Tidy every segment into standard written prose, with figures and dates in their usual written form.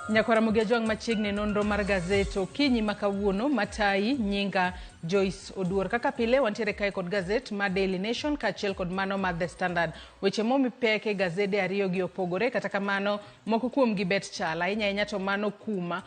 Nyakwara Mugia Jwang' machiegni nonro mar gazet okinyi ma kawuono matayi nyinga Joyce Oduor. Kaka pile wantiere kae kod gazet ma Daily Nation kaachiel kod mano mar The Standard. Weche momi pek e gazede ariyo gi opogore kata kamano moko kuomgi bet chal ahinya ahinya to mano kuma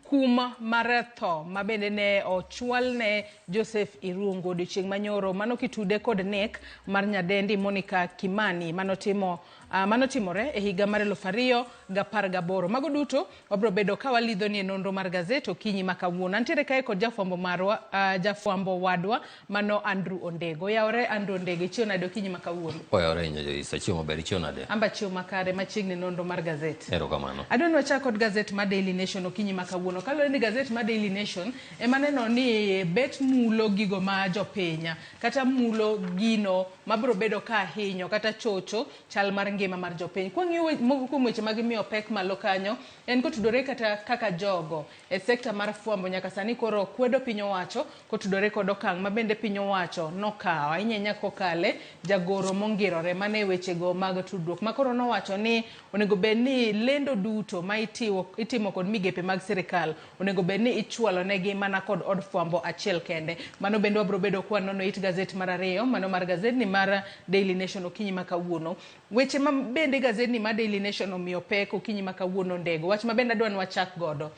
kum mar tho ma bende ne ochwal ne Joseph Irungu odiochieng' manyoro mano kitude kod nek mar nyadendi Monica Kimani manotimo manotimore e higa mar 2018. Mago duto wabiro bedo ka walidho ni e nonro mar gazet okinyi ma kawuono. Antiere kae kod jafwambo marwa, jafwambo wadwa mano Andrew Ondego. Oyawore Andrew Ondego, ichiew nade okinyi ma kawuono? Oyawore ahinya Joyce, achiew maber, ichiew nade? Amba achiew makare machiegni nonro mar gazet. Erokamano. Adwa ni wachak kod gazet mar Daily Nation okinyi ma kawuono. Kaluwore ni gazet mar Daily Nation ema neno ni bet mulo gigo ma jopiny kata mulo gino mabiro bedo ka hinyo kata chocho chal mar ngima mar jopiny. Kwang'iyo moko kuom weche ma gimiyo pek malo kanyo, en kotudore kata kaka jogo e sekta mar fwambo nyaka sani koro kwedo piny owacho kotudore kod okang' ma bende piny owacho nokawo ahinya ahinya kokale jagoro mongirore mane wechego mag tudruok ma koro nowacho ni onego bed ni lendo duto ma itiwo, itimo kod migepe mag sirikal onego bed ni ichwalo negi mana kod od fwambo achiel kende. Mano bende wabro bedo kwanono it gazet mar ariyo, mano mar gazedni mar Daily Nation okinyi ma kawuono. Weche ma bende gazedni mar Daily Nation omiyo pek okinyi ma kawuono Ndego. Wach ma bende adwa ni wachak godo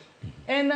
en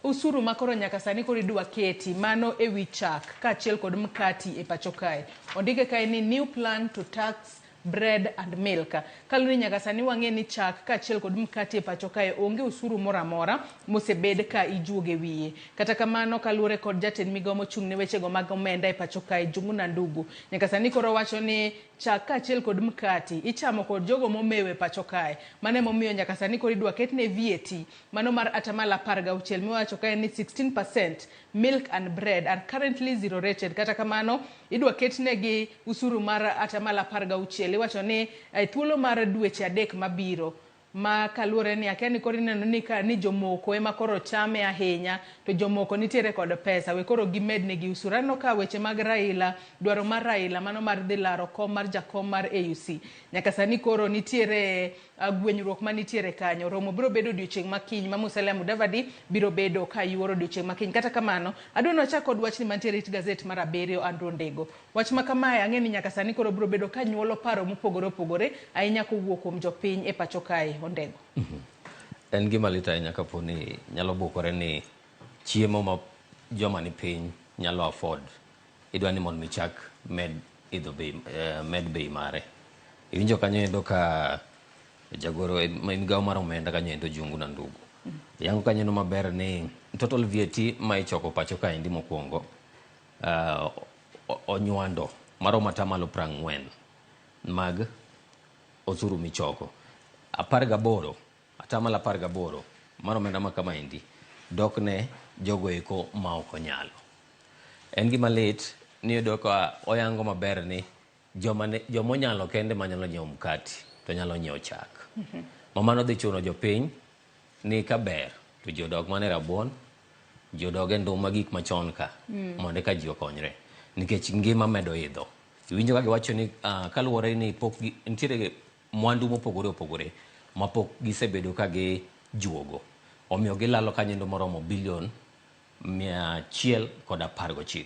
usuru ma koro nyaka sani koro idwa keti mano e wi chak kaachiel kod mkati e pacho kae. Ondike kae ni new plan to tax bread and milk. Kaluwore ni nyaka sani wang'e ni chak kaachiel kod mkati e pacho kae onge usuru moro amora mosebed ka ijuogo e wiye. Kata kamano kaluwore kod jatend migao mochung' ne wechego mag omenda e pacho kae Njuguna Ndugu, nyaka sani koro owacho ni chak kaachiel kod mkati ichamo kod jogo momew e pacho kae. Mano emomiyo nyaka sani koro idwa ketne VAT mano mar atamalo 16 miwacho kae ni 16% milk and bread are currently zero rated. Kata kamano idwa ketnegi usuru mar atamalo 16. Iwacho ni e thuolo mar dweche 3 mabiro ma kaluwore ni akia ni koro ineno ni ka ni jomoko ema koro chame ahinya to jomoko nitiere kod pesa we koro gimed negi usuru. Aneno ka weche mag Raila, dwaro mar Raila mano mar dhi laro kom mar jakom mar AUC nyaka sani koro nitiere gwenyruok manitiere kanyo. Romo biro bedo odiochieng' ma kiny ma Musalia Mudavadi biro bedo ka yuoro odiochieng' ma kiny. Kata kamano, adwa ni wachak kod wachni mantiere it gazet mar abiriyo Andrew Ondego. Wach ma kamae ang'e ni nyaka sani koro biro bedo ka nyuolo paro mopogore opogore ahinya kowuok kuom jopiny e pacho kae. Ondego. En gima lit ahinya kapo ni nyalo bukore ni chiemo ma joma ni piny nyalo afford idwa ni mondo michak med idho bei, med bei mare. Iwinjo kanyo endo ka jagoro e migawo mar omenda kanyo endo Njuguna Ndugu. Yango kanyo endo maber ni total VAT ma ichoko pacho kaendi mokwongo onywando maromo atamalo 40 mag osuru michoko. 18, atamalo 18 mar omenda ma kamaendi dok ne jogo eko ma ok onyalo. En gima lit ni iyudo ka oyango maber ni joma ne, joma onyalo kende ma nyalo nyiewo mkati to nyalo nyiewo chak. Ma mano dhi chuno jopiny ni ka ber to ji odog mana e rabuon, ji odog e nduma gik machon ka mondo eka ji okonyre. Nikech ngima medo idho. Iwinjo ka giwacho ni kaluwore ni pok gi, nitiere mwandu mopogore opogore ma pok gisebedo ka gijuogo. Omiyo gilalo kanyo moromo bilion 119.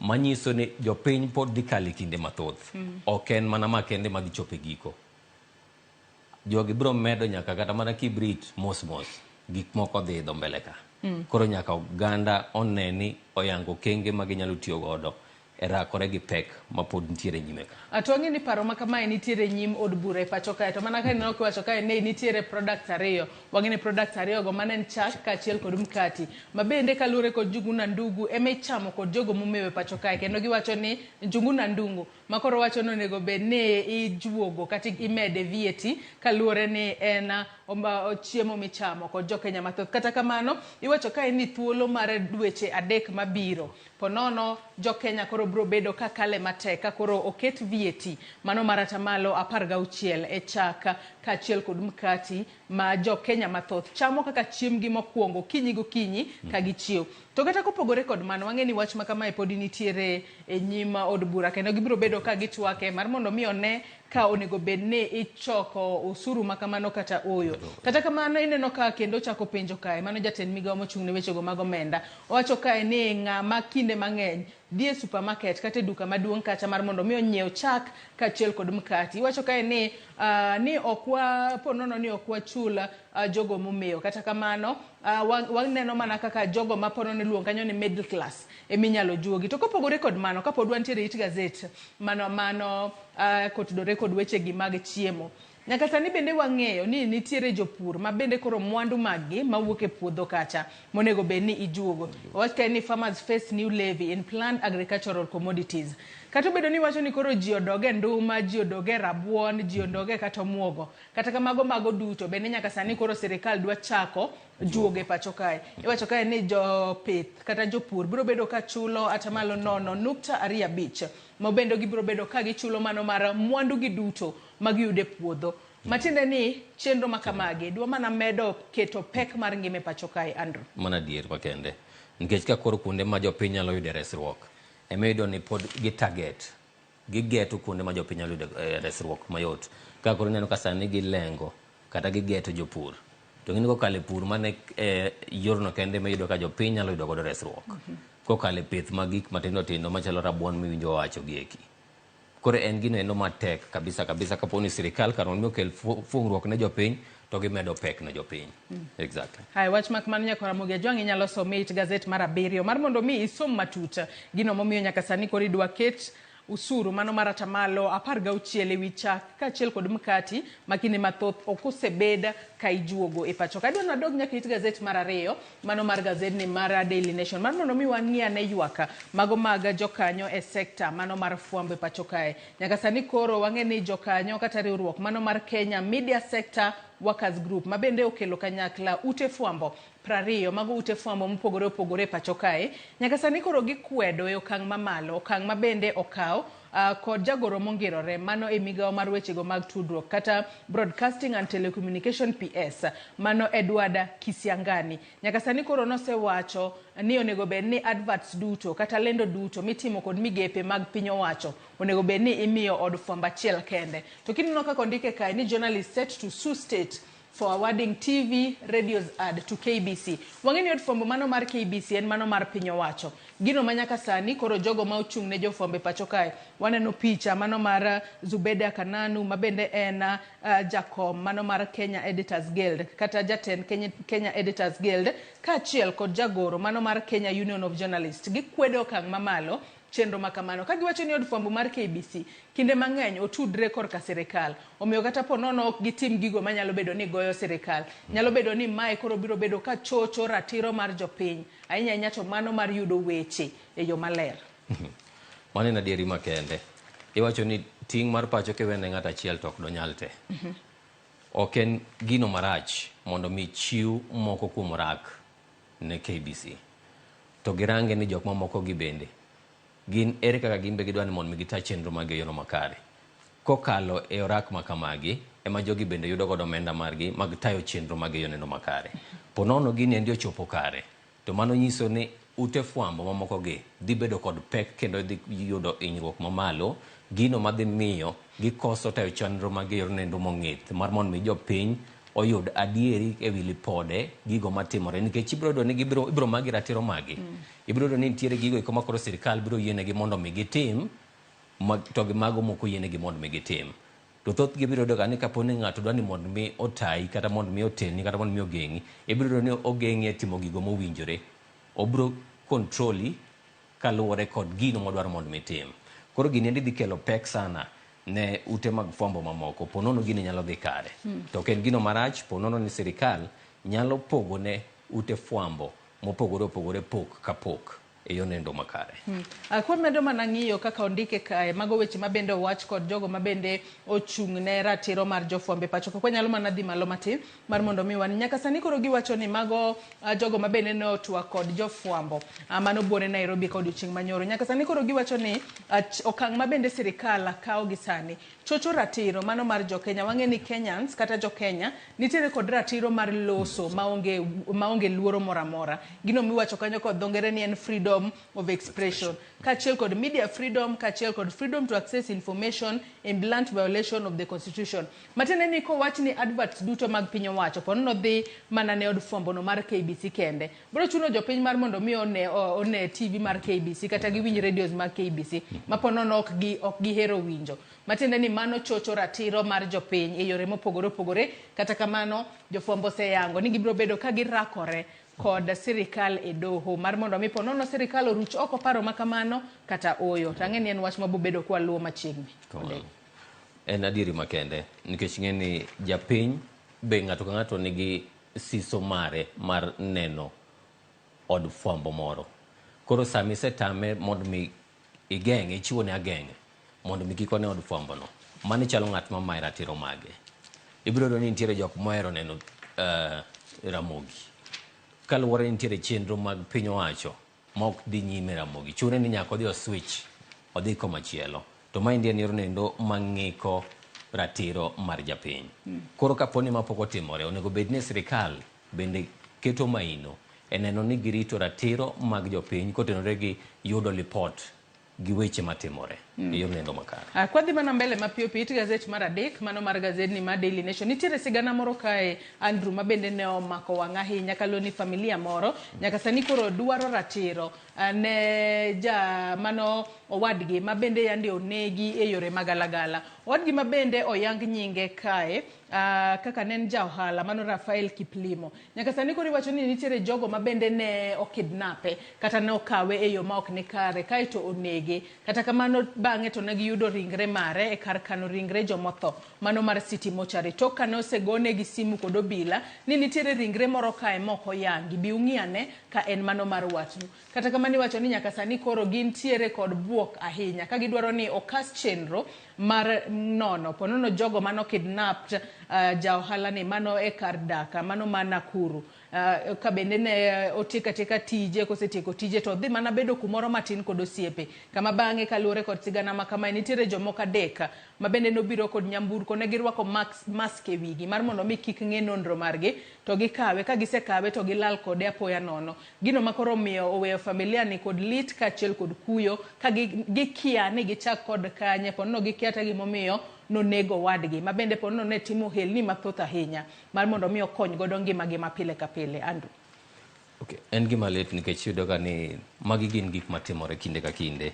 Manyiso ni jopiny pod dhi kalo e kinde mathoth. Ok en mana ma kende madhi chopo e giko. Jogi biro medo nyaka kata mana kibrit mos mos. Gik moko dhi idho mbele ka. Koro nyaka oganda one ni oyango okenge ma ginyalo tiyo godo e rakore gi pek ma pod nitiere nyime ka. To wang'e ni paro ma kamae nitiere nyim od bura e pacho kae to mana ka ineno kiwacho kae ni nitiere products ariyo. Wang'e ni products ariyo go mano en chak kaachiel kod mkati. Ma bende kaluwore kod Njuguna Ndugu ema ichamo kod jogo momew e pacho kae kendo giwacho ni Njuguna Ndungu ma koro wacho ni onego bed ni ijuogo kata imede VAT kaluwore ni en chiemo michamo kod jokenya mathoth. Kata kamano iwacho kae ni thuolo mar dweche 3 mabiro ponono jokenya koro biro bedo ka kale matek ka koro oket VAT mano mar atamalo 16 e chak kaachiel kod mkati ma jokenya mathoth chamo kaka chiembgi mokwongo okinyi gokinyi ka gichiew. To kata kopogore kod mano, wang'e ni wach ma kamae podi nitiere e nyim od bura kendo gibiro bedo ka gitwake mar mondo mi one ka onego bed ni ichoko osuru ma kamano kata oyo. Kata kamano ineno ka kendo ochako penjo kae, mano jatend migawo mochung' ne wechego mag omenda. Owacho kae ni ng'ama kinde mang'eny dhi e supermarket kata e duka maduong' kacha mar mondo mi onyiew chak kaachiel kod mkati. Iwacho kae ni ni ok wa po nono ni ok wachul jogo momewo. Kata kamano waneno mana kaka jogo ma po nono iluongo kanyo ni middle class eminyalo juogi. To kopogore kod mano, kapod wantiere e it gazet mano mano kotudore kod wechegi mag chiemo. Nyaka sani bende wang'eyo ni nitiere jopur ma bende koro mwandu mag gi mawuok e puodho kacha monego bed ni ijuogo. Owach kae ni farmers face new levy in planned agricultural commodities. Kata obedo ni iwacho ni koro ji odog e nduma, ji odog e rabuon, ji odog e kata omuogo. Kata kamago mago duto bende nyaka sani koro sirikal dwa chako juogo e pacho kae. Iwacho kae ni jopith kata jopur biro bedo ka chulo atamalo 0.25 ma bende gibiro bedo ka gichulo mano mar mwandu gi duto magiyudo e puodho. Matiende ni chenro ma kamagi dwa mana medo keto pek mar ngima e pacho kae, Andrew. Mano adier makende. Nikech ka koro kuonde ma jopiny nyalo yude resruok, ema iyudo ni pod gi target, gigeto kuonde ma jopiny nyalo yude resruok mayot. Ka koro ineno ka sani gilengo kata gigeto jopur. To ing'eni kokalo e pur mano e yorno kende ma iyudo ka jopiny nyalo yudo godo resruok. Kokalo e pith mag gik matindo tindo machalo rabuon miwinjo wawacho gi eki. Koro en gino endo matek kabisa kabisa kapo ni sirikal kar mondo mi okel fuong'ruok ne jopiny to gimedo pek ne jopiny. Exactly. Haya, wach mak mano nyaka Ramogi Ajwang' inyalo some it gazet mar abiriyo mar mondo mi isom matut gino momiyo nyaka sani koro idwa ket usuru mano mar atamalo 16 ewi chak kaachiel kod mkati ma kinde mathoth ok osebed ka ijuogo e pacho ka. Adwa ni wadog nyaka it gazet mar ariyo mano mar gazedni mar Daily Nation mar mondo mi wang'i ane ywak mago mag jokanyo e sekta mano mar fwambo e pacho kae. Nyaka sani koro wang'e ni jokanyo kata riwruok mano mar Kenya Media Sector Workers Group ma bende okelo kanyakla ute fwambo 20 mago ute fwambo mopogore opogore e pacho kae. Nyaka sani koro gikwedo e okang' mamalo, okang' ma bende okaw kod jagoro mongirore mano e migawo mar wechego mag tudruok kata Broadcasting and Telecommunication PS mano Edward Kisiangani. Nyaka sani koro nosewacho ni onego bed ni adverts duto kata lendo duto mitimo kod migepe mag piny owacho onego bed ni imiyo od fwambo achiel kende. To kineno kaka ondike kae ni journalist set to sue state for awarding TV, radios ad to KBC. Wang'e ni od fwambo mano mar KBC en mano mar piny owacho. Gino ma nyaka sani koro jogo ma ochung' ne jofwambo e pacho kae waneno picha mano mar Zubeda Kananu ma bende en jakom mano mar Kenya Editors Guild kata jatend Kenya Editors Guild kaachiel kod jagoro mano mar Kenya Union of Journalists. Gikwedo okang' mamalo chenro ma kamano ka giwacho ni od fwambo mar KBC kinde mang'eny otudre korka sirikal. Omiyo kata po nono ok gitim gigo manyalo bedo ni goyo sirikal. Nyalo bedo ni mae koro biro bedo ka chocho ratiro mar jopiny. Ahinya ahinya to mano mar yudo weche e yo maler. Mano en adieri makende. Iwacho ni ting' mar pacho kiwene ng'ato achiel to ok donyal te. Ok en gino marach mondo mi chiw moko kuom orak ne KBC. To girange ni jok mamoko gi bende gin ere kaka gin be gidwa ni mondo mi gita chenro mag e yono makare. Kokalo e orak ma kamagi ema jogi bende yudo godo omenda margi mag tayo chenro mag e yono makare. Po nono gini endi ochopo kare, to mano nyiso ni ute fwambo mamoko gi dhi bedo kod pek kendo dhi yudo hinyruok mamalo, gino madhi miyo gikoso tayo chenro mag e yor nendo mong'ith mar mondo mi jopiny oyud adieri ewi lipode gigo matimore nikech ibiro yudo ni gibiro ibiro magi ratiro magi. Ibiro yudo ni nitiere gigo eko ma koro sirikal biro yienegi mondo mi gitim to gi mago mok oyienegi mondo mi gitim. To thothgi ibiro yudo ga ni kapo ni ng'ato dwa ni mondo mi otayi kata mondo mi otelni kata mondo mi ogeng'i, ibiro yudo ni ogeng'i e timo gigo mowinjore. Obiro control-i kaluwore kod gino modwaro mondo mi itim. Koro gini endi dhi kelo pek sana ne ute mag fwambo mamoko po nono gini nyalo dhi kare. To ok en gino marach po nono ni sirikal nyalo pogo ne ute fwambo mopogore opogore pok ka pok e yo nendo makare. Kwamedo mana ng'iyo kaka ondike kae, mago weche ma bende owach kod jogo ma bende ochung' ne ratiro mar jofwambo e pacho ka. Kwanyalo mana dhi malo matin mar mondo mi wan nyaka sani koro giwacho ni mago jogo ma bende ne otwak kod jofwambo mano buore Nairobi ka odiochieng' manyoro. Nyaka sani koro giwacho ni okang' ma bende sirikal kawo gi sani chocho ratiro mano mar jokenya. Wang'e ni Kenyans kata jokenya nitiere kod ratiro mar loso maonge luoro moro amora. Gino miwacho kanyo kod dho ngere ni en freedom freedom of expression kaachiel kod media freedom kaachiel kod freedom to access information in blunt violation of the constitution. Matiende ni kowach ni adverts duto mag piny owacho po nono dhi mana ne od fwambo no mar KBC kende, biro chuno jopiny mar mondo mi one TV mar KBC kata giwinj radios mag KBC ma po nono ok gihero winjo. Matiende ni mano chocho ratiro mar jopiny e yore mopogore opogore. Kata kamano, jofwambo oseyango ni gibiro bedo ka girakore kod sirikal e doho mar mondo mi po nono sirikal oruch oko paro ma kamano kata oyo. To ang'e ni en wach mabobedo kwaluwo machiegni. Kamano. En adieri makende nikech ing'e ni japiny be ng'ato ka ng'ato nigi siso mare mar neno od fwambo moro. Koro sama isetame mondo mi igeng'e, ichiwone ageng'e mondo mi kik one od fwambo no, mano ichalo ng'at ma maye ratiro mage. Ibiro yudo ni nitiere jok mohero neno Ramogi. Kaluwore ni nitiere chenro mag piny owacho ma ok dhi nyime Ramogi, chune ni nyaka odhi o switch odhi komachielo. To maendi en yorno endo mang'iko ratiro mar japiny. Koro kapo ni ma pok otimore, onego bed ni sirikal bende keto maino e neno ni girito ratiro mag jopiny kotenore gi yudo lipot gi weche matimore e yor lendo makare. Kwadhi mana mbele mapiyo piyo, it gazet mar adek, mano mar gazedni mar Daily Nation. Nitiere sigana moro kae, Andrew, ma bende ne omako wang' ahinya kaluwore ni familia moro nyaka sani koro dwaro ratiro ne ja mano owadgi ma bende yande onegi e yore magalagala. Owadgi ma bende oyang nyinge kae kaka ne en ja ohala mano Rafael Kiplimo. Nyaka sani koro iwacho ni nitiere jogo ma bende ne okidnape kata ne okawe e yo ma ok ni kare kaeto onege. Kata kamano bang'e to ne giyudo ringre mare e kar kano ringre jomotho mano mar City Mortuary. Tok kane osegone gi simu kod obila ni nitiere ringre moro kae mok oyangi, bi ung'i ane ka en mano mar watnu. Kata kamano iwacho ni nyaka sani koro gintiere kod buok ahinya ka gidwaro ni okas chenro mar nono ponono jogo mano kidnapped ja ohala ni mano e kar dak mano ma Nakuru. Ka bende ne otieko atieka tije, kosetieko tije to odhi mana bedo kumoro matin kod osiepe. Kama bang'e kaluwore kod sigana ma kamae nitiere jomoko adek ma bende nobiro kod nyamburko, ne girwako mask e wigi mar mondo mi kik ng'e nonro margi to gikawe, ka gisekawe to gilal kode apoya nono. Gino ma koro omiyo oweyo familia ni kod lit kaachiel kod kuyo ka gikia ni gichak kod kanye, ponono gikia ta gimomiyo nonego wadgi ma bende ponono ne timo helni mathoth ahinya mar mondo mi okony godo ngimagi ma pile ka pile. Andrew. Okay. En gima lit nikech iyudo ga ni magi gin gik matimore kinde ka kinde.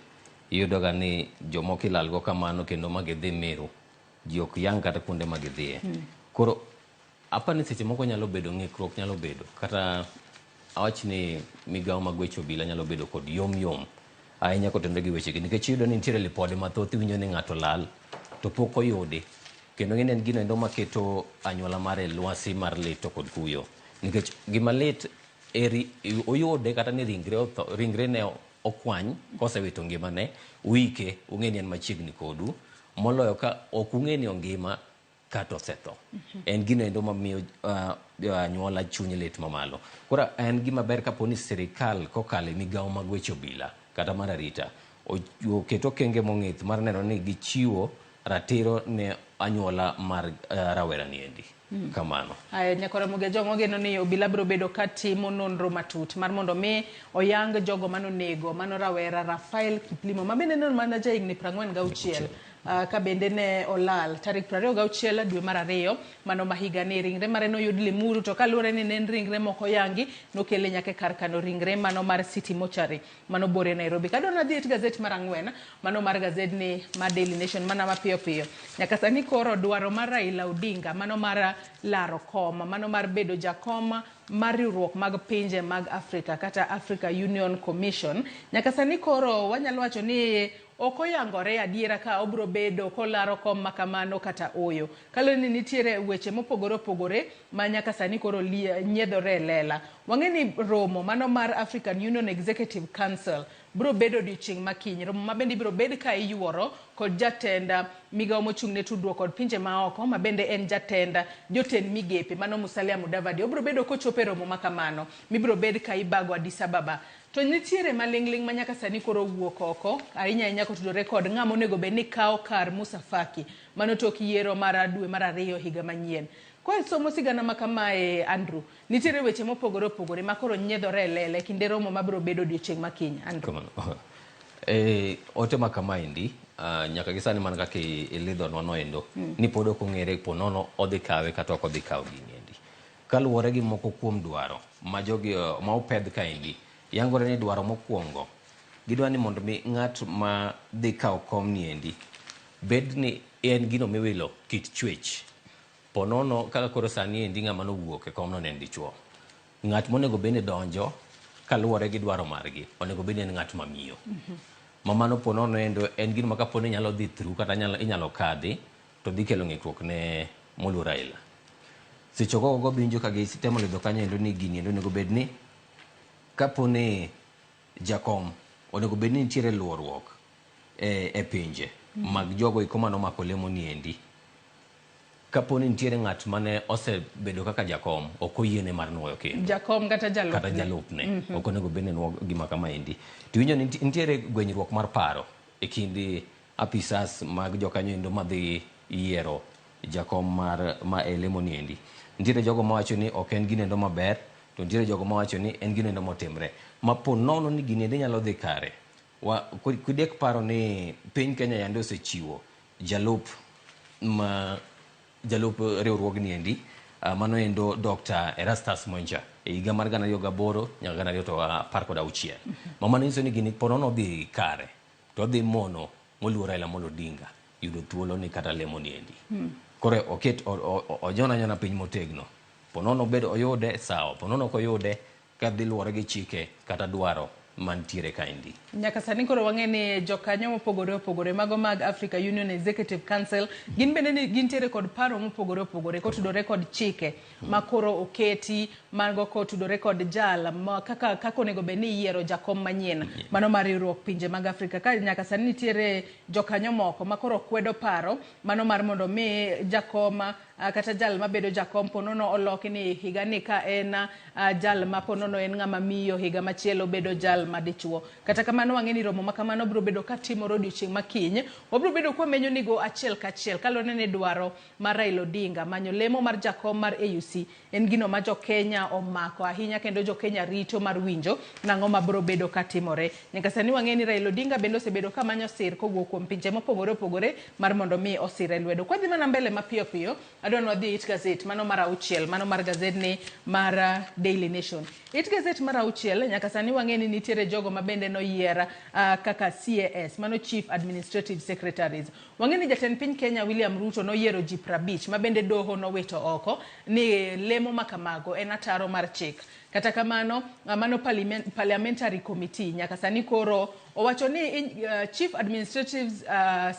Iyudo ga ni jomoko ilal go kamano kendo ma gidhi miru. Ji ok yang kata kuonde ma gidhiye. Koro apa ni seche moko nyalo bedo ng'ikruok nyalo bedo kata awach ni migawo mag weche obila nyalo bedo kod yom yom ahinya kotenore gi wechegi nikech iyudo ni nitiere lipode mathoth iwinjo ni ng'ato lal to pok oyudi kendo ng'eni en gino endo maketo anyuola mare e lwasi mar lit to kod kuyo nikech gima lit eri oyude kata ni ringre otho, ringre ne okwany kosewito ngimane uike ung'e ni en machiegni kodu moloyo ka ok ung'e ni ongima kata osetho. En gino endo mamiyo anyuola chuny lit mamalo. Koro en gima ber kapo ni sirikal kokalo e migawo mag weche obila kata mar arita oket okenge mong'ith mar neno ni gichiwo ratiro ne anyuola mar rawera ni endi. Kamano. Aya, Nyakora Ramogi Ajwang' wageno ni obila biro bedo ka timo nonro matut mar mondo mi oyang jogo manonego mano rawera Rafael Kiplimo ma bende ne en mana jahigni 46 ka bende ne olal tarik 26 dwe mar ariyo mano ma higa ni. Ringre mare noyud Limuru to kaluwore ni ne en ringre moko oyangi nokele nyaka e kar kano ringre mano mar City Mortuary mano bore Nairobi. Kadwa nadhi e gazet mar ang'wen mano mar gazedni mar Daily Nation mana mapiyo piyo. Nyaka sani koro dwaro mar Raila Odinga mano mar laro kom mano mar bedo jakom mar riwruok mag pinje mag Afrika kata Africa Union Commission. Nyaka sani koro wanyalo wacho ni ok oyangore adiera ka obro bedo kolaro kom makamano kata oyo. Kaluwore ni nitiere weche mopogore opogore ma nyaka sani koro nyiedhore e lela. Wang'e ni romo mano mar African Union Executive Council biro bedo odiochieng' ma kiny. Romo ma bende ibiro bed ka iyuoro kod jatend migawo mochung' ne tudruok kod pinje maoko ma bende en jatend jotend migepe mano Musalia Mudavadi. Obiro bedo kochopo e romo ma kamano mibiro bed ka ibago Addis Ababa. To nitiere maling'ling' ma nyaka sani koro owuok oko ahinya ahinya kotudore kod ng'ama onego bed ni kawo kar Musa Faki mano tok yiero mar dwe mar ariyo higa manyien. Kwa somo sigana ma kamae Andrew, nitiere weche mopogore opogore ma koro nyiedhore e lela e kinde romo mabiro bedo odiochieng' ma kiny. Andrew. Kamano. Ote ma kamaendi nyaka gi sani mana kaka ilidhonwa noendo ni pod ok ong'ere po nono odhi kawe kata ok odhi kawo gini endi. Kaluwore gi moko kuom dwaro ma jogi ma opedh kaendi, yangore ni dwaro mokwongo gidwa ni mondo mi ng'at ma dhi kawo kom ni endi bed ni en gino miwilo kit chwech. Po nono kaka koro sani endi ng'ama nowuok e komno ne en dichuo. Ng'at monego bed ni donjo kaluwore gi dwaro margi onego bed ni en ng'at ma miyo. Ma mano po nono endo en gino ma kapo ni nyalo dhi through kata inyalo kadhi to dhi kelo ng'ikruok ne moluor Raila. Seche go go winjo ka gitemo lidho kanyo endo ni gini endo onego bed ni kapo ni jakom onego bed ni nitiere luoruok e pinje mag jogo eko mano mako lemo ni endi. Kapo ni nitiere ng'at mane osebedo kaka jakom, ok oyiene mar nuoyo kendo. Jakom kata jalupne. Kata jalupne. Ok onego bed ni nuo gima kama endi. To iwinjo ni nitiere gwenyruok mar paro e kind apisas mag jokanyo endo madhi yiero jakom mar ma e lemo ni endi. Nitiere jogo mawacho ni ok en gino endo maber, to nitiere jogo mawacho ni en gino endo motimre. Ma po nono ni gini endi nyalo dhi kare. Kidek paro ni piny Kenya yande osechiwo jalup ma jalup riwruogni endi mano endo Dr. Erastus Mwencha e higa mar 2008 nyaka 2016. Ma mano nyiso ni gini po nono odhi kare to odhi mono moluor Raila Amolo Odinga yudo thuolo ni kata lemo ni endi. Koro oket ojona anyona piny motegno. Po nono obed oyude sawa, po nono ok oyude ka dhi luwore gi chike kata dwaro mantiere kaendi. Nyaka sani koro wang'e ni jokanyo mopogore opogore mago mag Africa Union Executive Council gin bende ni gintiere kod paro mopogore opogore kotudore kod chike ma koro oketi mago kotudore kod jal ma kaka onego bed ni iyiero jakom manyien mano mar riwruok pinje mag Afrika. Ka nyaka sani nitiere jokanyo moko ma koro kwedo paro mano mar mondo mi jakom kata jal mabedo jakom ponono oloki ni higa ni ka en jal ma ponono en ng'ama miyo, higa machielo bedo jal ma dichuo. Kata kamano wang'e ni romo ma kamano biro bedo katimore odiochieng' ma kiny. Wabiro bedo kwamenyo nigo achiel kachiel kaluwore ni dwaro mar Raila Odinga manyo lemo mar jakom mar AUC en gino ma jo-Kenya omako ahinya kendo jo-Kenya rito mar winjo nang'o mabiro bedo katimore. Nyaka sani wang'e ni Raila Odinga bende osebedo kamanyo sir kowuok kuom pinje mopogore opogore mar mondo mi osire lwedo. Kwadhi mana mbele mapiyo piyo, adwa ni wadhi e it gazet mano mar auchiel, mano mar gazedni mar Daily Nation. It gazet mar auchiel, nyaka sani wang'e ni nitiere jogo ma bende noyier kaka CAS, mano Chief Administrative Secretaries. Wang'e ni jatend piny Kenya William Ruto noyiero ji 50 ma bende doho nowito oko ni lemo ma kamago en ataro mar chik. Kata kamano, mano Parliamentary Committee nyaka sani koro owacho ni Chief Administrative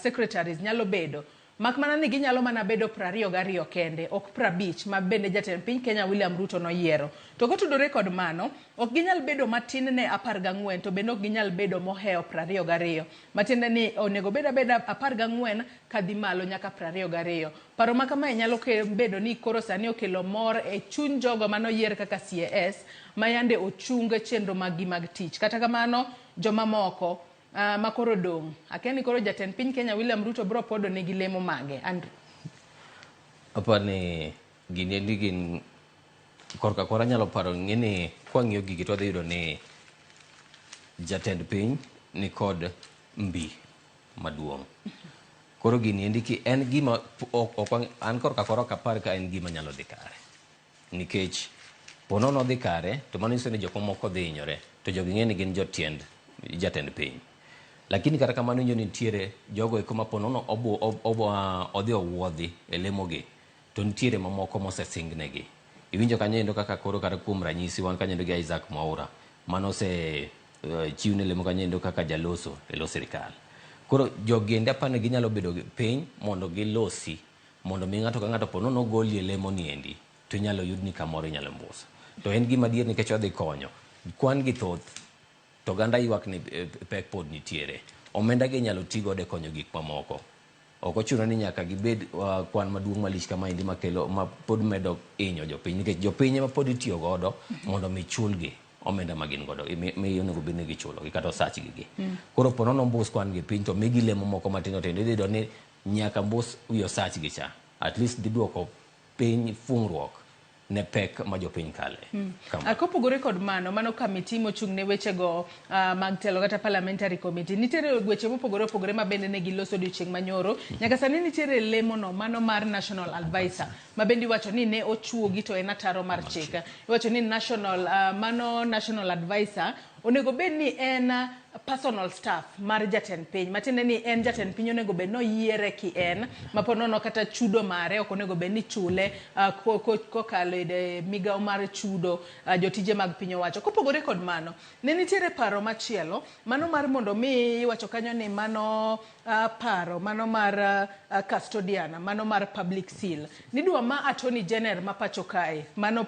Secretaries nyalo bedo mak mana ni ginyalo mana bedo 22 kende, ok 50 ma bende jatend piny Kenya William Ruto noyiero. To kotudore kod mano, ok ginyal bedo matin ne 14 to bende ok ginyal bedo mohewo 22. Matiende ni onego bed abeda 14 kadhi malo nyaka 22. Paro ma kamae nyalo bedo ni koro sani okelo mor e chuny jogo manoyier kaka CAS ma yande ochung chenro mag gi mag tich. Kata kamano, jomamoko ma koro dong', akia ni koro jatend piny Kenya William Ruto biro podo negi lemo mage. Andrew. Aparo ni gini endi gin korka kora nyalo paro ng'e ni kwang'iyo gigi to wadhi yudo ni jatend piny ni kod mbi maduong'. Koro gini endi ki en gima ok an korka kora ok apar ka en gima nyalo dhi kare. Nikech po nono odhi kare to mano nyiso ni jok mamoko dhi hinyore to jogi ng'e ni gin jotiend jatend piny. Lakini kata kamano iwinjo ni nitiere jogo eko ma po nono odhi owuodhi e lemo gi to nitiere mamoko mosesingnegi. Iwinjo kanyo endo kaka koro kata kuom ranyisi wan kanyo endo gi Isaac Mwaura mano ose chiwne lemo kanyo endo kaka jaloso e lo sirikal. Koro jogi endi aparo ni ginyalo bedo piny mondo gilosi mondo mi ng'ato ka ng'ato po nono ogolie lemo ni endi to inyalo yud ni kamoro inyalo mbuso. To en gima adier nikech odhi konyo. Kwan gi thoth to oganda ywak ni pek pod nitiere. Omenda gi inyalo ti godo e konyo gik mamoko. Ok ochuno ni nyaka gibed kwan maduong' malich kamaendi makelo ma pod medo hinyo jopiny nikech jopiny ema pod itiyo godo mondo mi chulgi omenda ma gin godo mi onego bed ni gichulo gi kata osachgi gi. Koro po nono mbus kwan gi piny to migi lemo moko matindo tindo idhi yudo ni nyaka mbus wi osachgi cha at least dhi duoko piny fungruok ne pek ma jopiny kale. Kamano. Kopogore kod mano, mano kamiti mochung' ne wechego mag telo kata parliamentary committee. Nitiere weche mopogore opogore ma bende ne giloso odiochieng' manyoro. Nyaka sani nitiere lemono mano mar national advisor ma bende iwacho ni ne ochuogi to en ataro mar chik. Iwacho ni national mano national advisor onego bed ni en personal staff mar jatend piny matiende ni en jatend piny onego bed ni oyiere ki en ma po nono kata chudo mare ok onego bed ni chule kokalo e migawo mar chudo jotije mag piny owacho. Kopogore kod mano, ne nitiere paro machielo mano mar mondo mi iwacho kanyo ni mano paro mano mar custodian mano mar public seal nidwa ma attorney general ma pacho kae mano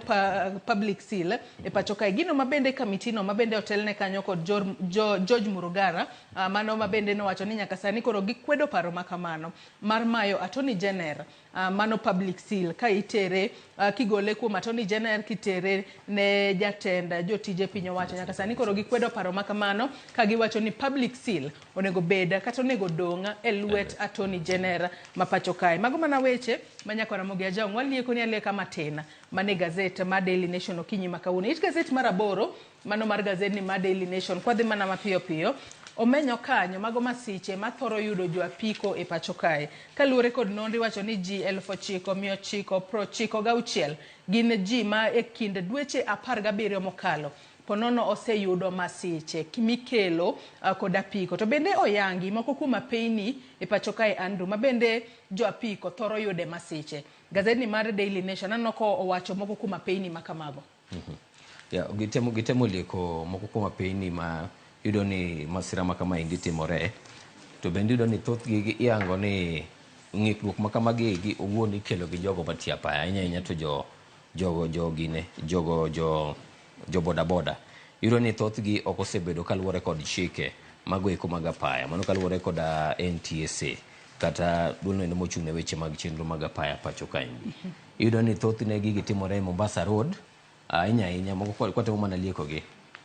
public seal e pacho kae gino mabende kamiti no mabende otelne kanyo kod George Murugara mano mabende nowacho ni nyaka sani koro gikwedo paro makamano mar mayo attorney general mano public seal ka itere kigole kuom attorney general kitere ne jatend jotije piny owacho. Nyaka sani koro gikwedo paro makamano ka giwacho ni public seal onego bed kata onego dong' e lwet attorney general ma pacho kae. Mago mana weche ma nyaka Ramogi Ajwang' walieko ni alieka matin mane gazet ma Daily Nation okinyi ma kawuono. It gazet mar 8 mano mar gazet ni ma Daily Nation kwadhi mana mapiyo piyo omenyo kanyo mago masiche mathoro yudo jo apiko e pacho kae. Kaluwore kod nonro iwacho ni ji 9,996 gin ji ma e kind dweche 17 mokalo ponono oseyudo masiche mikelo kod apiko. To bende oyangi moko kuom apeyni e pacho kae Andrew ma bende jo apiko thoro yude masiche. Gazeti mar Daily Nation aneno ko owacho moko kuom apeyni ma kamago. Ya, gitemo lieko moko kuom apeyni ma yudo ni masira ma kamaendi timore to bende iyudo ni thothgi iyango ni ng'ikruok ma kamagi gi owuon ikelo gi jogo matiyo apaya ahinya ahinya to jo jogo jo gine jogo jo jo boda boda iyudo ni thothgi ok osebedo kaluwore kod chike mago eko mag apaya mano kaluwore koda NTSA kata duol no mochung' ne weche mag chenro mag apaya pacho kaendi. Iyudo ni thothne gigi timore e Mombasa Road ahinya ahinya moko kwatemo mana liekogi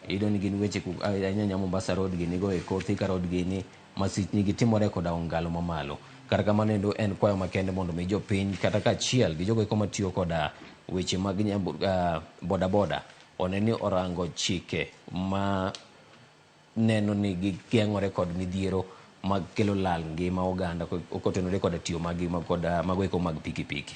iyudo ni gin weche ahinya ahinya Mombasa Road gini go eko Thika Road gini masichni gi timore koda ongalo mamalo. Kata kamano endo en kwayo makende mondo mi jopiny kata kaachiel gi jogo eko matiyo koda weche mag boda boda one ni orango chike ma neno ni gigeng'ore kod midhiero mag kelo lal ngima oganda kotenore koda tiyo magi koda mago eko mag pikipiki.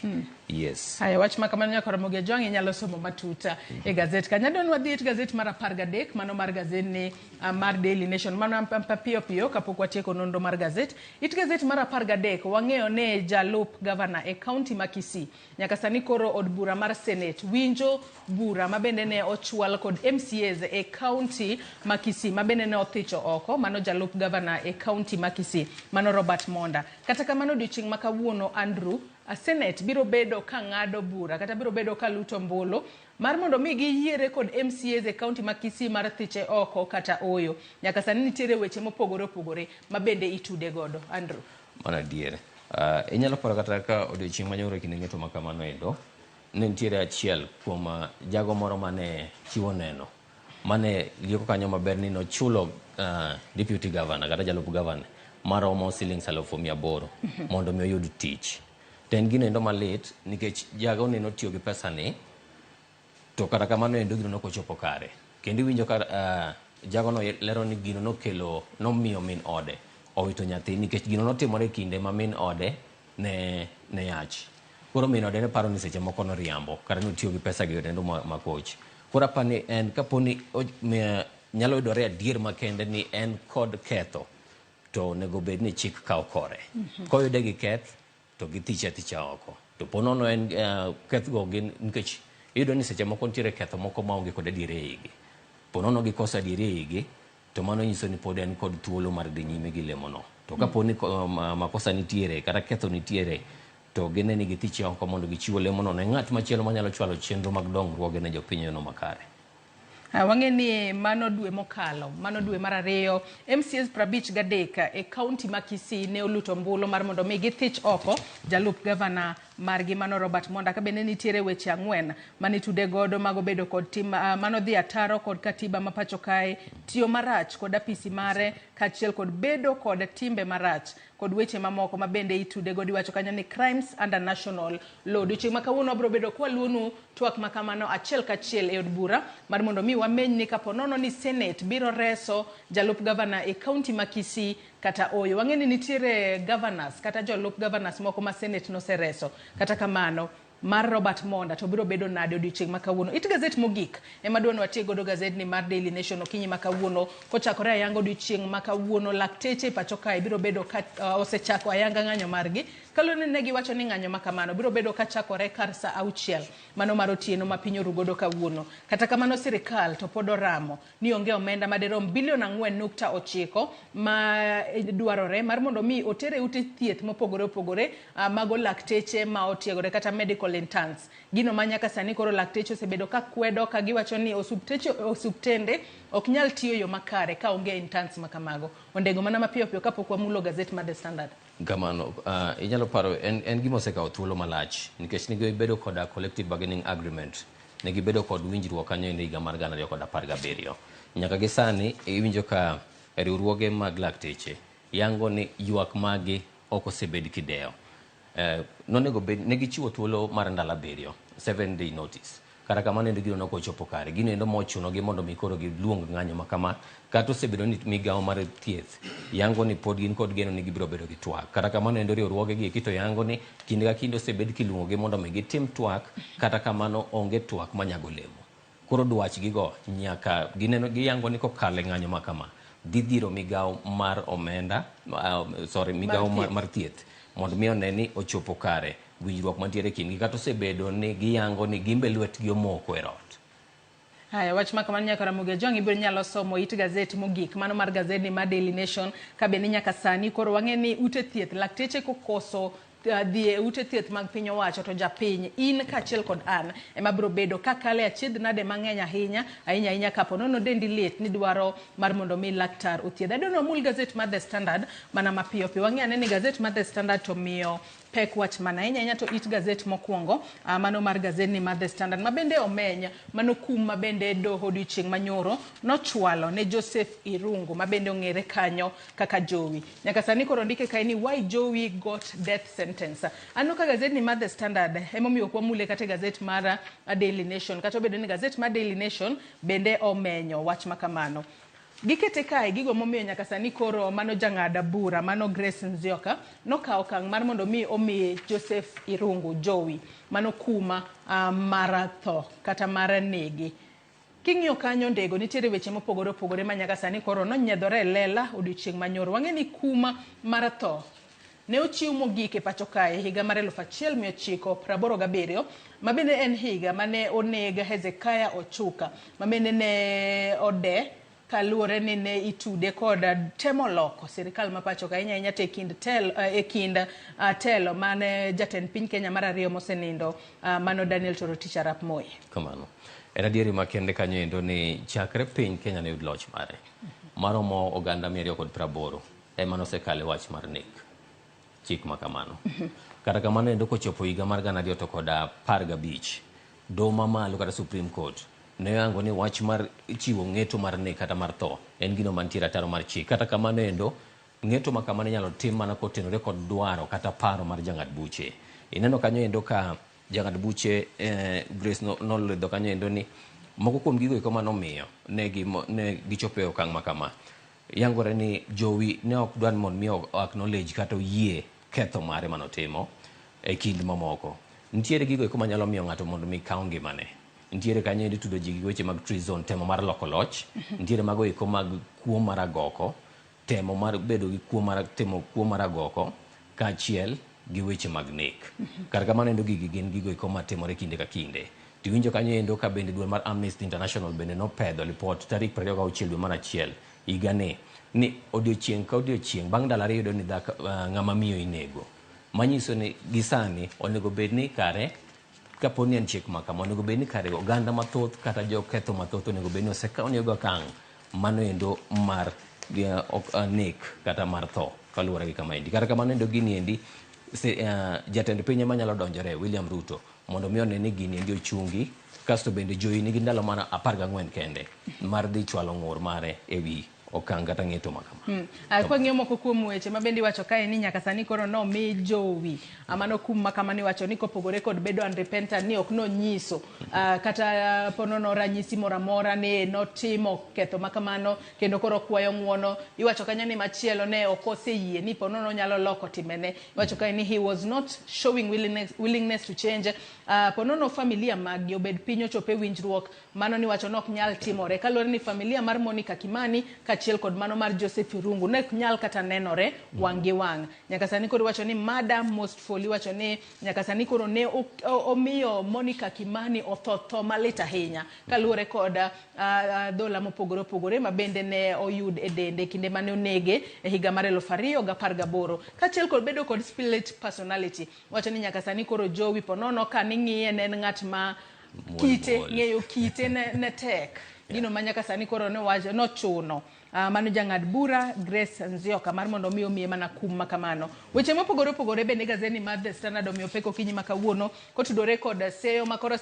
Yes. Haya, wach ma kamano nyaka Ramogi Ajwang' inyalo somo matut e gazet kanyo. Adwa ni wadhi e gazet mar 13 mano mar gazet ni mar Daily Nation mano piyo piyo kapok watieko nonro mar gazet. It gazet mar 13 wang'eyo ne jalup gavana e kaunti ma Kisii. Nyaka sani koro od bura mar Senate winjo bura ma bende ne ochwal kod MCAs e kaunti ma Kisii ma bende ne othicho oko mano jalup gavana e kaunti ma Kisii mano Robert Monda. Kata kamano odiochieng' ma kawuono Andrew, Senate biro bedo ka ng'ado bura kata biro bedo ka luto ombulu mar mondo mi giyiere kod MCAs e kaunti ma Kisii mar thiche oko kata oyo. Nyaka sani nitiere weche mopogore opogore ma bende itude godo. Andrew. Mano adier. Inyalo paro kata ka odiochieng' manyoro e kinde ng'eto ma kamano endo, ne nitiere achiel kuom jago moro mane chiwo neno mane lieko kanyo maber ni nochulo deputy governor kata jalup governor maromo siling 8,000 mondo mi oyud tich. To en gino endo malit nikech jago ni notiyo gi pesa ni to kata kamano endo gino nokochopo kare. Kendo iwinjo ka jago no lero ni gino nokelo nomiyo min ode owito nyathi nikech gino notimore e kinde ma min ode ne yach. Koro min ode ne paro ni seche moko noriambo kata notiyo gi pesa gi endo ma koch. Koro apani en kapo ni nyalo yudore adier makende ni en kod ketho to onego bed ni chik kawo kore. Koyude gi keth to githiche athicha oko. To po nono en kethgo gin nikech iyudo ni seche moko nitiere ketho moko maonge kod adiera e igi. Po nono gikoso adiera e igi to mano nyiso ni pod en kod thuolo mar dhi nyime gi lemono. To kapo ni makosa nitiere kata ketho nitiere to gine ni githiche oko mondo gichiw lemono ne ng'at machielo manyalo chwalo chenro mag dongruoge ne jopiny no makare. Wang'e ni mano dwe mokalo, mano dwe mar ariyo, MCAs 53 e kaunti ma Kisii ne oluto ombulu mar mondo mi githich oko jalup gavana margi mano Robert Monda. Ka bende nitiere weche 4 mane itude godo mago bedo kod tim mano dhi ataro kod katiba ma pacho kae, tiyo marach kod apisi mare kaachiel kod bedo kod timbe marach kod weche mamoko ma bende itude godo. Iwacho kanyo ni crimes under national law. Odiochieng' ma kawuono wabiro bedo kwaluonu twak ma kamano achiel kachiel e od bura mar mondo mi wameny ni kapo nono ni Senate biro reso jalup gavana e kaunti ma Kisii kata oyo. Wang'e ni nitiere governors kata jolup governors moko ma Senate nosereso. Kata kamano mar Robert Monda to biro bedo nade odiochieng' ma kawuono. It gazet mogik ema dwa ni watiek godo gazedni mar Daily Nation okinyi ma kawuono. Kochakore ayanga odiochieng' ma kawuono, lakteche e pacho kae biro bedo ka osechako ayanga ng'anyo margi. Kaluwore ni ne giwacho ni ng'anyo ma kamano biro bedo ka chakore kar saa 6 mano mar otieno ma piny oru godo kawuono. Kata kamano sirikal to pod oramo ni onge omenda maderom bilion 4.9 ma dwarore mar mondo mi otere ute thieth mopogore opogore mago lakteche ma otiegore kata medical interns. Gino ma nyaka sani koro lakteche osebedo ka kwedo ka giwacho ni osuptende ok nyal tiyo yo makare ka onge interns ma kamago. Ondego mana mapiyo piyo kapok wamulo gazet mar The Standard. Kamano, inyalo paro en gima osekawo thuolo malach nikech ne gibedo koda collective bargaining agreement, ne gibedo kod winjruok kanyo e higa mar 2017. Nyaka gi sani iwinjo ka riwruoge mag lakteche yango ni ywak magi ok osebed kidewo. Nonego bed ne gichiwo thuolo mar ndalo 7, 7 day notice. Kata kamano endo gino nok ochopo kare. Gino endo mochunogi mondo mi koro giluong ng'anyo ma kama. Kata osebedo ni migawo mar thieth yango ni pod gin kod geno ni gibiro bedo gi twak. Kata kamano endo riwruoge gi eki to yango ni kinde ka kinde osebed kiluongogi mondo mi gitim twak. Kata kamano onge twak manyago olemo. Koro dwachgi go nyaka gineno giyango ni kokalo e ng'anyo ma kama dhi dhiro migawo mar omenda, sorry, migawo mar thieth mondo mi one ni ochopo kare winjruok mantiere e kindgi. Kata osebedo ni giyango ni gimbe lwetgi omoko e rot. Haya, wach ma kamano nyaka Ramogi Ajwang' ibiro nyalo somo it gazet mogik mano mar gazedni mar Daily Nation ka bende nyaka sani koro wang'e ni ute thieth lakteche kokoso dhi e ute thieth mag piny owacho to japiny in kaachiel kod an ema biro bedo ka kale achiedh nade mang'eny ahinya ahinya ahinya kapo nono dendi lit ni dwaro mar mondo mi laktar othiedh. Adwa ni wamul gazet mar The Standard mana mapiyo piyo. Wang'e ane ni gazet mar The Standard to miyo pek wach mana ahinya ahinya to it gazet mokwongo mano mar gazedni mar The Standard ma bende omeny mano kum ma bende doho odiochieng' manyoro nochwalo ne Joseph Irungu ma bende ong'ere kanyo kaka Jowi. Nyaka sani koro ndike kae ni why Jowi got death sentence. Aneno ka gazedni mar The Standard emomiyo ok wamule kata e gazet mar Daily Nation, kata obedo ni gazet mar Daily Nation bende omenyo wach ma kamano. Gikete kae gigo momiyo nyaka sani koro mano jang'ad bura mano Grace Nzioka nokawo okang' mar mondo mi omi Joseph Irungu Jowi mano kuma mar tho kata mar negi. King'iyo kanyo ndego nitiere weche mopogore opogore ma nyaka sani koro nonyiedhore e lela odiochieng' manyoro. Wang'e ni kuma mar tho ne ochiw mogik e pacho kae higa mar 1987 ma bende en higa mane oneg Hezekiah Ochuka ma bende ne ode kaluwore ni ne itude kod temo loko sirikal ma pacho ka ahinya ahinya to e kind telo mane jatend piny Kenya mar ariyo mosenindo mano Daniel Toroitich arap Moi. Kamano. En adieri makende kanyo endo ni chakre piny Kenya ne yud loch mare maromo oganda 280 ema nosekale wach mar nek chik ma kamano. Kata kamano endo kochopo higa mar 2015 doho mamalo kata Supreme Court ne oyango ni wach mar chiwo ng'eto mar nek kata mar tho en gino mantiere ataro mar chik. Kata kamano endo ng'eto ma kamano inyalo tim mana kotenore kod dwaro kata paro mar jang'ad buche. Ineno kanyo endo ka jang'ad buche Grace nolidho kanyo endo ni moko kuom gigo eko manomiyo ne gichopo e okang' ma kama. Yangore ni Jowi ne ok dwar mondo mi acknowledge kata oyie ketho mare manotimo e kind mamoko. Nitiere gigo eko manyalo miyo ng'ato mondo mi kaw ngimane. Nitiere kanyo endo itudo ji gi weche mag treason, temo mar loko loch. Nitiere mago eko mag kuo mar agoko, temo mar bedo gi kuo mar timo kuo mar agoko kaachiel gi weche mag nek. Kar kamano endo gigi gin gigo eko matimore kinde ka kinde. Tiwinjo kanyo endo ka bende duol mar Amnesty International bende nopedho lipot tarik 26 dwe mar 1 higani ni odiochieng' ka odiochieng' bang' ndalo ariyo yudo ni ng'ama miyo inego. Manyiso ni gisani onego bed ni kare Kapo ni en chik ma kama, onego bed ni kare oganda mathoth kata joketho mathoth onego bed ni osekawnegi okang' mano endo mar nek kata mar tho kaluwore gi kama endi. Kata kamano endo gini endi jatend piny ema nyalo donjore William Ruto mondo mi one ni gini endi ochungi kasto bende jowi nigi ndalo mana 14 kende mar dhi chwalo ng'ur mare ewi okang' kata ng'eto ma kama. Kwang'iyo moko kuom weche ma bende iwacho kae ni nyaka sani koro nomi jowi mano kum ma kama niwacho ni kopogore kod bedo unrepentant ni ok nonyiso kata ponono ranyisi moro amora ni notimo ketho ma kamano kendo koro kwayo ng'uono. Iwacho kanyo ni machielo ne ok oseyie ni ponono nyalo loko timbene. Iwacho kae ni he was not showing willingness to change. Ponono familia maggi obed piny ochope winjruok mano niwacho ni ok nyal timore kaluwore ni familia mar Monica Kimani kaachiel kod mano mar Joseph Irungu ne ok nyal kata nenore wang' gi wang'. Nyaka sani koro iwacho ni murder most foul, iwacho ni nyaka sani koro ne omiyo Monica Kimani otho tho malit ahinya kaluwore kod dhola mopogore opogore ma bende ne oyud e dende kinde mane onege e higa mar 2018 kaachiel kod bedo kod split personality. Wacho ni nyaka sani koro Jowi ponono ka ning'iye ne en ng'at ma kite ng'eyo kite ne tek. Gino ma nyaka sani koro ne nochuno mano jang'ad bura Grace Nzioka mar mondo mi omiye mana kum ma kamano. Weche mopogore opogore bende gazeti mar The Standard omiyo pek okinyi ma kawuono kotudore kod seyo ma koro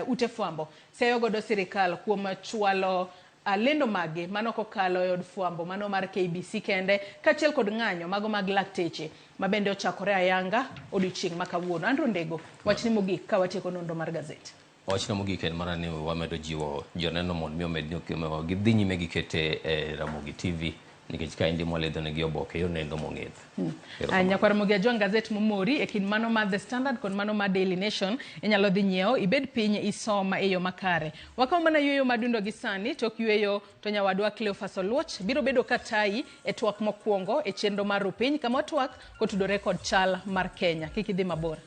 ute fwambo seyo godo sirikal kuom chwalo lendo mage mano kokalo e od fwambo mano mar KBC kende kaachiel kod ng'anyo mago mag lakteche ma bende ochakore ayanga odiochieng' ma kawuono. Andrew Ndego, wachni mogik ka watieko nonro mar gazeti. Wachna mogik en mana ni wamedo jiwo joneno mondo mi omed ni gidhi nyime gikete e Ramogi TV nikech ka endi mwalidho negi oboke yo nendo mong'ith. Nyakwar Ramogi Ajwang' gazet momori e kind mano mar The Standard kod mano mar Daily Nation inyalo dhi nyiewo ibed piny isom e yo makare. Wakawo mana yueyo madundo gi sani tok yueyo to nyawadwa Cleophas Oluoch biro bedo ka tayi e twak mokwongo e chenro mar Rupiny kama watwak kotudore kod chal mar Kenya. Kik idhi mabor.